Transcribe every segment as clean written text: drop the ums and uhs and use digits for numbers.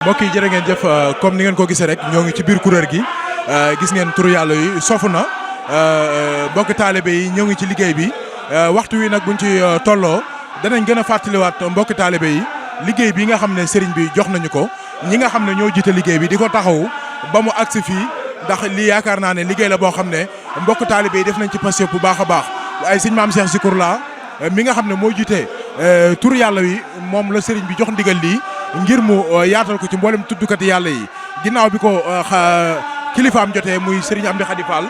mbokk yi jërë ngeen jëf comme ni ngeen ko gisee rek ñoo ngi ci biir kuréel gi gis ngeen turu yàlla yi sofu na mbokk taalibe yi ñoo ngi ci liggéey bi waxtu wi nag buñ ci tolloo danañ gën a fàttaliwaat mbokk taalibe yi liggéey bi nga xam ne sëriñ bi jox nañu ko ñi nga xam ne ñoo jiite liggéey bi di ko taxawu ba mu agsi fii ndax lii yaakaar naa ne liggéey la boo xam ne mbokk taalibe yi def nañ ci passé bu baax a baax ay sëñ Maam Cheikh Zikroullah mi nga xam ne moo jiite turu yàlla wi moom la sëriñ bi jox ndigal lii ngir mu yaatal ko ci mboolem tuddukati yàlla yi ginnaaw bi ko kilifaam jotee muy Serigne Amdi Khady Fall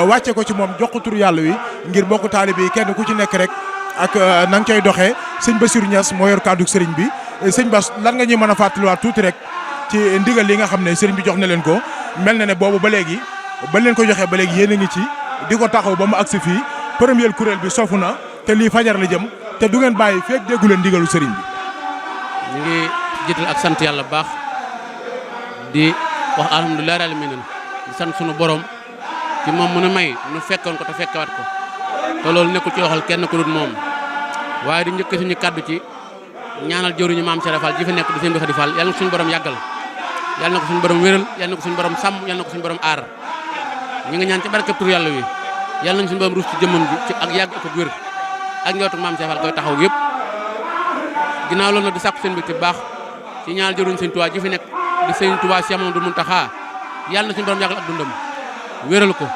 wàcce ko ci moom jox ko turu yàlla wi ngir mbokku taalibe yi kenn ku ci nekk rek ak na nga koy doxee sëñ Bassirou Niass moo yor kàddu Serigne bi sëñ Bass lan nga ñuy mën a fàttaliwaat tuuti rek ci ndigal li nga xam ne Serigne bi jox na leen ko mel na ne boobu ba léegi ba leen ko joxee ba léegi yéen a ngi ci di ko taxaw ba mu agsi fii premier kuréel bi sofu na te lii fajar la jëm te du ngeen bàyyi feek déggu leen ndigalu Serigne bi. jiital ak sant yàlla bu baax di wax alhamdulilah rabbil alamin di sant sunu borom ci moom mu ne may nu fekkoon ko te fekkewaat ko te loolu nekkul ci waxal kenn ku dul moom waaye di njëkk suñu kaddu ci ñaanal jëwriñu maam Cheikh Fall ji fi nekk di sëñ Khady Fall yàlla na ko suñu borom yàggal yàlla na ko suñu borom wéral yàlla na ko suñu borom sàmm yàlla na ko suñu borom aar ñi nga ñaan ci barkeb tur yàlla wi yàlla nañ suñu borom ruus ci jëmmam ji ci ak yàgg ak wér ak njabootu maam Cheikh Fall koy taxaw yëpp ginnaaw loolu nag di sàkku seen mbégte bu baax ci ñaanal jëruñ sëñ Tuubaa ji fi nekk di sëñ Tuubaa Cheikh Mamadou Mountakha yàlla na suñu borom yàggal ak dundam wéral ko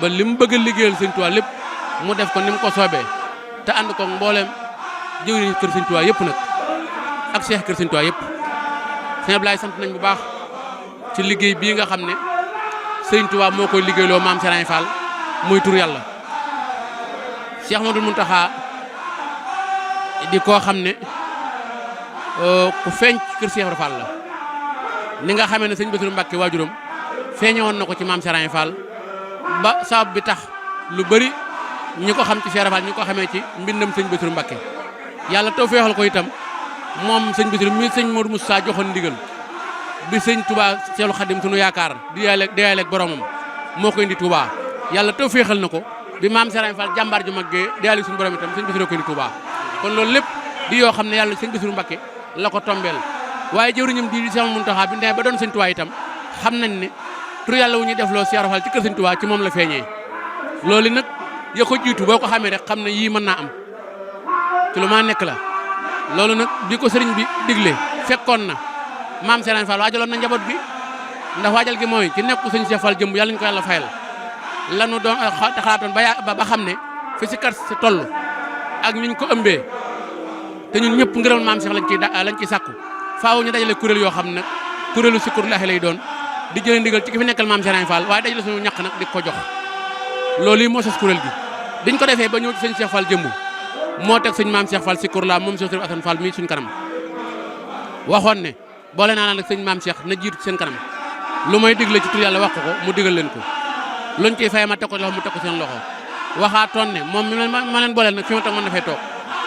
ba li mu bëgg a liggéeyal sëñ Tuubaa lépp mu def ko ni mu ko soobee te ànd ko mbooleem jëwriñ kër sëñ Tuubaa yëpp nag ak Cheikh kër sëñ Tuubaa yëpp sëñ Ablaye sant nañ bu baax ci liggéey bii nga xam ne sëñ Tuubaa moo koy liggéeyloo maam Serigne Fall muy tur yàlla Cheikh Mamadou Mountakha di koo xam ne ku feeñ ci kër Cheikh Fall la ni nga xamee ne sëñ Bassirou Mbacké waajuram feeñewoon na ko ci maam Serigne Fall ba sabab bi tax lu bëri ñi ko xam ci Cheikh Fall ñi ko xamee ci mbindam sëñ Bassirou Mbacké yàlla taw feexal ko itam moom sëñ Bassirou mi sëñ Modou Moussa joxoon ndigal bi sëñ Touba Cheikhul Khadim sunu yaakaar di yaaleeg boromam moo ko indi Touba yàlla taw feexal na ko bi maam Serigne Fall jàmbaar ju maggee di yaaleeg suñu borom itam sëñ Bassirou ko indi Touba kon loolu lépp di yoo xam ne yàlla sëñ Bassirou Mbacké la ko tombeel waaye jëwriñam di Cheikh Mountakha bi ndee ba doon sëñ Touba itam xam nañ ne tur yàlla wu ñuy def loo Cheikh Fall ci kër sëñ Touba ci moom la feeñee loolu nag ya ko jiitu boo ko xamee rek xam ne yii mën naa am ci lu maa nekk la loolu nag bi ko sëriñ bi digle fekkoon na maam Serigne Fall waajaloon na njaboot bi ndax waajal gi mooy ci nekku sëñ Cheikh Fall jëmb yàlla ñu ko yàlla fayal lanu doon xalaatoon ba xam ne fi si kat si toll ak niñ ko ëmbee te ñun ñëpp ngërëm maam Cheikh lañ ciy sàkku faaw ñu dajale kuréel yoo xam ne nag kuréelu Zikrullahi lay doon di jëlee ndigal ci ki fi nekkal maam Serigne Fall waaye dajale suñu ñàkk nag di ko jox loolu yi moo sos kuréel gi biñ ko defee ba ñëw ci sëñ Cheikh Fall jëmb moo teg sëñ maam Cheikh Fall Zikrullahi moom Cheikh Assane Fall mii suñ kanam waxoon ne boole naa nag sëñ maam Cheikh na jiitu ci seen kanam lu may digle ci tur yàlla wax ko mu digal leen ko luñ ciy fay ma teg ko loxo mu teg ko seen loxo waxaatoon ne moom mi ma leen booleel nag fi ma toog mën na fay toog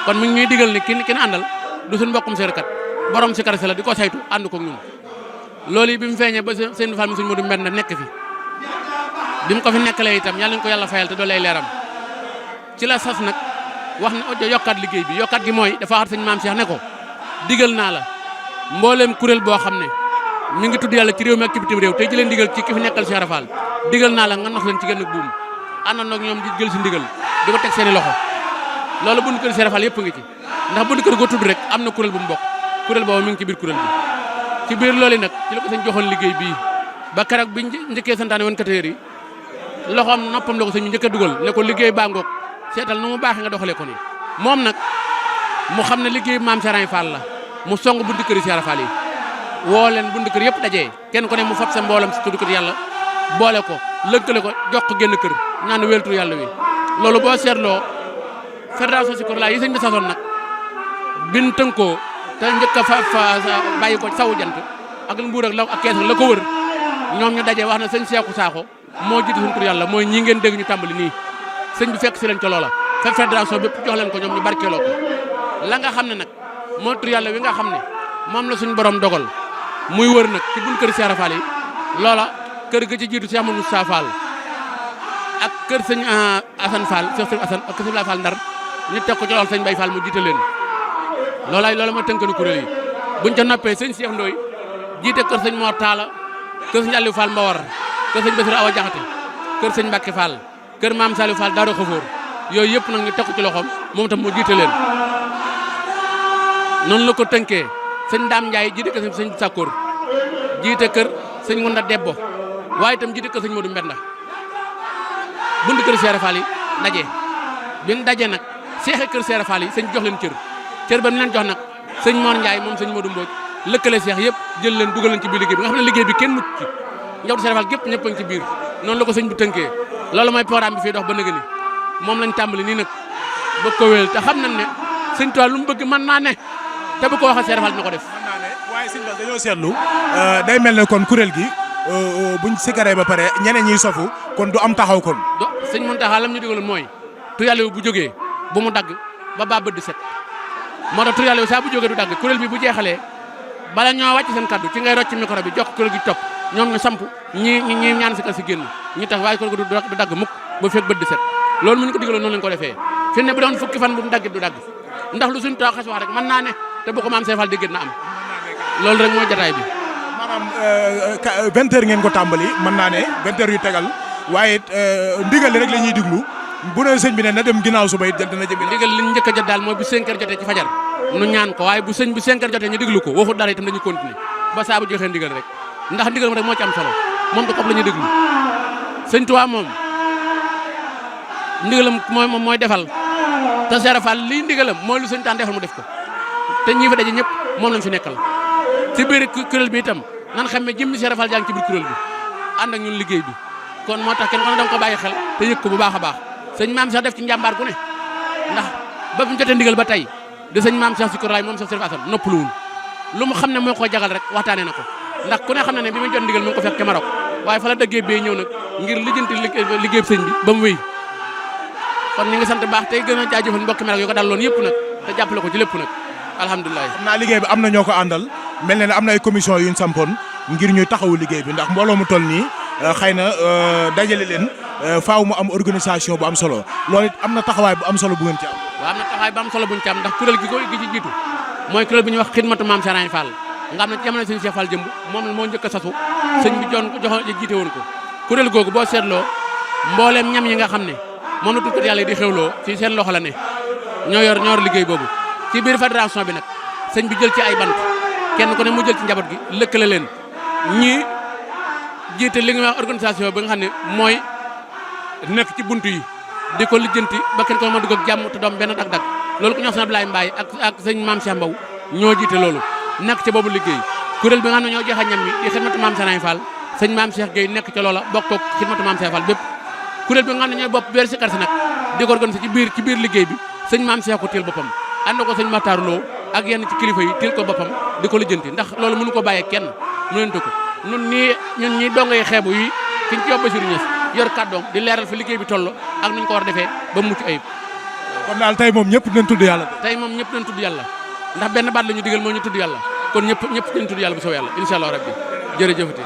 kon mi ngi ñuy digal ne kin àndal du suñ mbokkum seerkat borom si kar si la di ko saytu ànd ko ñun loolu yi bi mu feeñee ba seen Fall mi suñ Modou Mbène nekk fi bi mu ko fi nekkalee itam yàlla ñu ko yàlla fayal te doo lay leeram ci la sas nag wax na yokkaat liggéey bi yokkaat gi mooy dafa waxat sëñ maam Cheikh ne ko digal naa la mbooleem kuréel boo xam ne mi ngi tudd yàlla ci réew mi ak ci bitim réew tey ji leen digal ci ki fi nekkal Cheikh Fall digal naa la nga nox leen ci genn buum àndandoo ak ñoom di jël si ndigal di ko teg seeni loxo loolu buñu kër Cheikh Fall yëpp ngi ci ndax buñu kër goo tudd rek am na kuréel bu mu bokk kuréel boobu mi ngi ci biir kuréel bi ci biir loolu nag ci la ko sëñ joxoon liggéey bii ba keroog bi njëkkee santaane woon katéer yi loxoom noppam la ko sëñ bi njëkk a dugal ne ko liggéey baa ngoog seetal nu mu baaxee nga doxalee ko nii moom nag mu xam ne liggéey maam Serigne Fall la mu song buntu kër Cheikh Fall yi woo leen buntu kër yëpp dajee kenn ku ne mu fab sa mboolam si tudd kër yàlla boole ko lëkkale ko jox ko génn kër ñaan weltu yàlla wi loolu boo seetloo fédération Zikrullahi yi sëñ bi sasoon nag bin tënkoo te njëkk a fa bàyyi ko sawu jant ak mbuur ak law ak kees ak la ko wër ñoom ñu dajee wax na sëñ Seeku Saaxo moo jiite suñu tur yàlla mooy ñi ngeen dégg ñu tàmbali nii sëñ bi fekk si leen ca loola fa fédération bépp jox leen ko ñoom ñu barkeeloo ko la nga xam ne nag moo tur yàlla wi nga xam ne moom la suñu borom dogal muy wër nag ci buñ kër Cheikh Fall yi loola kër ga ci jiitu Cheikh Amadou Moussa Fall ak kër sëñ Assane Fall Cheikh Assane ak kër sëñ Fall Ndar ñu teg ko ci loxol sëñ Baye Fall mu jiite leen loolu mooy tënkanu kuréel yi buñ ca noppee sëñ Cheikh Ndoye jiite kër sëñ Mor Talla kër sëñ Aliou Fall Mbawar kër sëñ Bassirou Awa Jaxate kër sëñ Mbacke Fall kër maam Saliou Fall Daaru Xafoor yooyu yëpp nag ñu teg ko ci loxoom moom tam moo jiite leen noonu la ko tënkee sëñ Dame Ndiaye jiite kër sëñ Sakkoor jiite kër sëñ Ngunda Debbo waaye itam jiite kër sëñ Modou Mbenda bundi kër Seera Fall yi daje bi ñu daje nag seexe kër Seera Fall yi sëñ jox leen cër ba mu leen jox nag sëñ Mor Ndiaye moom sëñ Modou Mbodj lëkkale seex yëpp jël leen dugal leen ci biir liggéey bi nga xam ne liggéey bi kenn mucc ci njabootu Seera Fall gépp ñëpp a ngi ci biir noonu la ko sëñ bu tënkee loolu mooy programme bi fii dox ba nëgë ni moom lañ tàmbali nii nag ba ko wéel te xam nañ ne sëñ Tuubaa lu mu bëgg mën naa ne te bu ko waxee Seera Fall dina ko def. mën naa ne waaye sëñ Bass dañoo seetlu day mel ne kon kuréel gi buñ sikaree ba pare ñeneen ñiy sofu kon du am taxaw kon. sëñ Mountakha lam ñu digaloon mooy tuyàlla bu jógee bu mu dagg ba bët di set moo tax tuyàlla saa bu jógee du dagg kuréel bi bu jeexalee bala ñoo wàcc seen kaddu ci ngay rocc micro bi jox kuréel gi topp ñoom ñu samp ñi ñaan si ka si génn ñu tax waaye kuréel gi du dagg mukk ba fekk bët di set loolu mu ñu ko digaloon noonu lañ ko defee fi ne bu doon fukki fan bu mu daggit du dagg ndax lu suñu tax xas wax rek mën naa ne te bu ko maam Seera Fall déggee na am loolu rek mooy jotaay bi. maanaam 20 heures ngeen ko tàmbali mën naa ne 20 heures yu tegal waaye ndigal rek la ñuy diglu bu ne sëñ bi ne na dem ginnaaw suba it dana jëm. ndigal li ñu njëkk a jot daal mooy bu 5 heures jotee ci fajar nu ñaan ko waaye bu sëñ bi 5 heures jotee ñu diglu ko waxut dara itam dañuy continuer ba saa bu joxee ndigal rek ndax ndigal rek moo ci am solo moom da kopp la ñuy déglu sëñ Tuubaa moom ndigalam mooy defal te Seera Fall lii ndigalam mooy lu sëñ taan defal mu def ko te ñi fa daje ñëpp moom lañ fi nekkal ci biir kuréel bi itam nan xam ne jëmmi Seera Fall jaa ngi ci biir kuréel bi ànd ak ñun liggéey bi kon moo tax kenn ko ne danga ko bàyyi xel te yëg ko bu baax a baax sëñ maam Cheikh def ci njàmbaar gu ne ndax ba mu jotee ndigal ba tey de sëñ maam Cheikh Sikor Laay moom Cheikh Serif Assane noppaluwul lu mu xam ne moo ko jagal rek waxtaanee na ko ndax ku ne xam ne bi mu jot ndigal mu ngi ko fekk ca Maroc waaye fa la dëggee bee ñëw nag ngir lijjanti liggéey sëñ bi ba mu wéy kon ñu ngi sant baax tey gën a jaajëfal mbokki Maroc yu ko daloon yëpp nag te jàppale ko ci lépp nag alhamdulilah. xam naa liggéey bi am na ñoo ko àndal mel na ne am na ay commission yu ñu sampoon ngir ñuy taxawu liggéey bi ndax mbooloo mu toll nii xëy na dajale leen faaw mu am organisation bu am solo loolu it am na taxawaay bu am solo bu ngeen ci am. waaw am na taxawaay bu am solo bu ñu ci am ndax kuréel gi ci jiitu mooy kuréel bi ñuy wax xidmatu maam Serigne Fall nga xam ne ci jamono sëñ Cheikh Fall jëmb moom moo njëkk a sasu sëñ bi joxoon jiite woon ko kuréel googu boo seetloo mbooleem ñam yi nga xam ne moom la tudd yàlla yi di xewloo ci seen loxo la ne ñoo yor liggéey boobu ci biir fédération bi nag sëñ bi jël ci ay bant kenn ku ne mu jël ci njaboot gi lëkkale leen ñii jiite li nga wax organisation bi nga xam ne mooy nekk ci buntu yi di ko lijjanti ba kenn ko ma dugg ak jàmm te doom benn dag-dag loolu ku ñoo xam ne Abdoulaye Mbaye ak sëñ maam Cheikh Mbow ñoo jiite loolu nekk ca boobu liggéey kuréel bi nga xam ne ñoo joxe ñam yi di xidmatu maam Serigne Fall sëñ maam Cheikh Gueye nekk ca loola bokk ak xidmatu maam Cheikh Fall bépp kuréel bi nga xam ne ñooy bopp beer si karsi nag di ko organiser ci biir liggéey bi sëñ maam Cheikh ko teel boppam ànd ko sëñ Matar Lo ak yenn ci kilifa yi teel ko boppam di ko lijjanti ndax loolu mënu ko bàyyee kenn mënante ko ñun ñii dongay xeebu yi kiñ ci yóbbu Bassirou Niass yor kàddoom di leeral fi liggéey bi toll ak nuñ ko war a defee ba mucc ayib. kon daal tey moom ñëpp dinañ tudd yàlla. tey moom ñëpp dinañ tudd yàlla ndax benn baat la ñu digal moo ñu tudd yàlla kon ñëpp dinañ tudd yàlla bu soobee yàlla incha allah rabbi jërëjëfati